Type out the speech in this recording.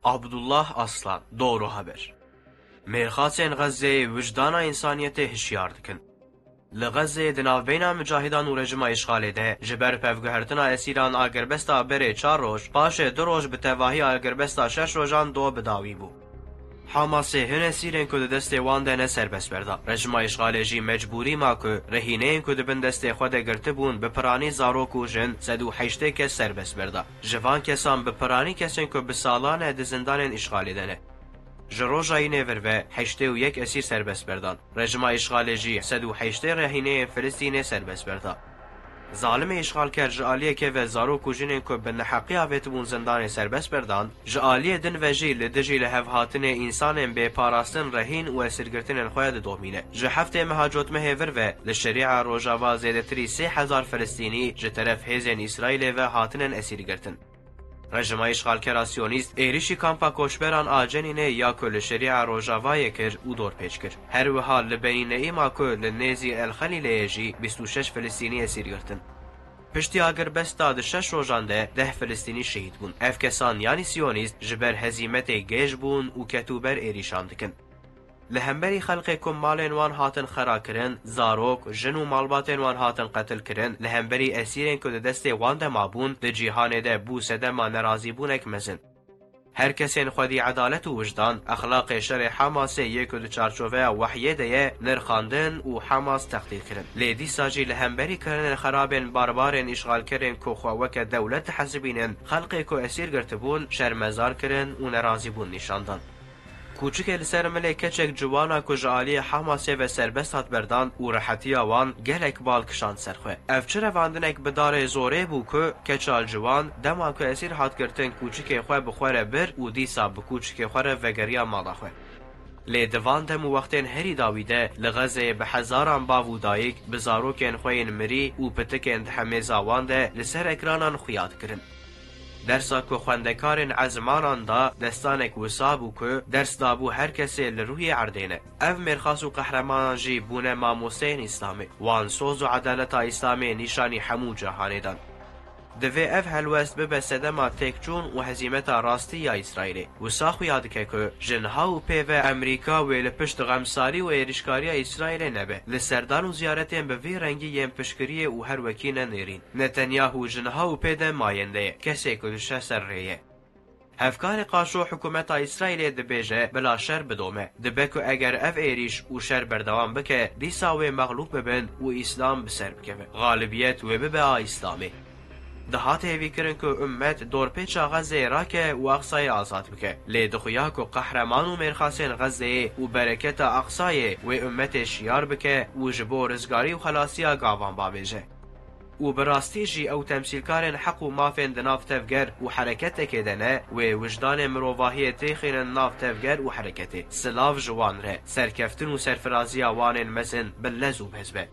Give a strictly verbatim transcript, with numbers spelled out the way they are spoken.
Abdullah Aslan, Doğru Haber. Mêrxasên Xezzeyê wijdana însaniyetê hişyar dikin. Li Xezzeyê di navbeyna mucahidan û rejima îşxalê de ji ber pevguhertina esîran agirbesta berê çar roj, paşê du roj bi tevahî agirbesta şeş rojan do bi dawî bû. Hamasê hin esîrên ku di destê wan de ne serbest berda. Rejima îşxalê jî mecbûrî ma ku rehîneyên ku di bin destê xwe de girtibûn bi piranî zarok û jin sed û heştê kes serbest berda. Ji van kesan bi piranî kesên ku bi salan e di zindanên îşxalê de ne. Ji roja yînê vir ve heştê û yek esîr serbest berdan. Rejima îşxalê jî sed û heştê rehîneyên Filistînê serbest berda. Zalimê îşxalker ji aliyekê ve zarok û jinên ku bi neheqî avêtibûn zindanê serbest berdan, ji aliyê din ve jî li dijî lihevhatinê însanên bê parastin rehîn û esîrgirtinên xwe didomîne. Ji heftê meha Cotmehê vir ve li Şerîa Rojava zêdetirî sê hezar Filistînî ji teref hêzên Îsraîlê ve hatinin esîrgirtin. Rejima îşxalkera Siyonîst êrişî kampa koçberan a Cenînê ya ku li Şerîa Rojavayê kir û dorpêç kir. Her wiha li Benî Neîma ku li nêzî El Xelîleyê jî bîst û şeş Filistînî esîr girtin. Piştî agirbesta di şeş rojan de deh Filistînî şehîd bûn. Ev kesan yanî Siyonîst ji ber hezîmetê gêj bûn û ketûber êrîşan dikin. Li hemberî xelkê ku malên wan hatin xera kirin, zarok, jin û malbatên wan hatin qetil kirin, li hemberî esîrên ku di destê wan de mabûn, di cîhanê de bû sedema nerazîbûnek mezin. Her kesên xwedî edalet û wijdan, exlaqê şerê Hamasê yê ku di çarçoveya wehyê de ye, nirxandin û Hamas textîr kirin. Lê dîsa jî li hemberî kirinên xerabên barbarên îşxalkerên ku xwe weke dewlet dihesibînin, xelkê ku esîr girtibûn, şermezar kirin û nerazîbûn nîşan dan. Kûçikê li ser milê keçek ciwana ku ji aliyê Hamasê ve serbest hat berdan û rehetiya wan gelek bal kişand ser xwe. Ev çi revandinek bi darê zorê bû ku keça ciwan dema ku esîr hat girtin kûçikê xwe bi xwe re bir û dîsa bi kûçikê xwe re vegeriya mala xwe. Lê di van dem û wextên herî dawî de li Xezeyê bi hezaran bav û dayik bi zarokên xwe yên mirî û pitikên di hemêza wan de li ser ekranan xuya dikirin. Dersa ku xwendekarên ezmanan da destanek wisa bû ku ders dabû her kesê li rûyê erdê ne. Ev mêrxas û qehremanan jî bûne mamosteyên Îslamê. Wan soz û edaleta Îslamê nîşanî hemû cihanê dan. Divê ev helwest bibe sedema têkçûn û hezîmeta rastî ya Îsraîlê. Wisa xuya dike ku ji niha û pê ve Amerîka wê li pişt xemsalî û êrîşkariya Îsraîlê nebe. Li serdan û ziyaretên bi vî rengî yên piştgiriyê û her wekî ne nêrîn. Netanyahu ji niha û pê de mayende ye, kesê ku dişe ser rê ye. Hevkarê qaşo hikûmeta Îsraîlê dibêje bila şer bidome. Dibe ku eger ev êrîş û şer berdewam bike, dîsa wê mexlûb bibin û Îslam bi ser bikeve. Xalibiyet wê bibe a Îslamê. Dihat hêvîkirin ku ummet dorpêça Xezeyê rake û Aqsayê azad bike. Lê dixuya ku qehreman û mêrxasên Xezeyê û bereketa Aqsayê wê ummetê şiyar bike û ji bo rizgarî û xelasiya gavan bavêje. Û bi rastî jî ew temsîlkarên heq û mafên di nav tevger û hereketekê de ne, wê wijdanê mirovahiyê têxînin nav tevger û hereketê. Silav ji wan re, serkeftin û serfiraziya wan ên mezin bi lez û bez be.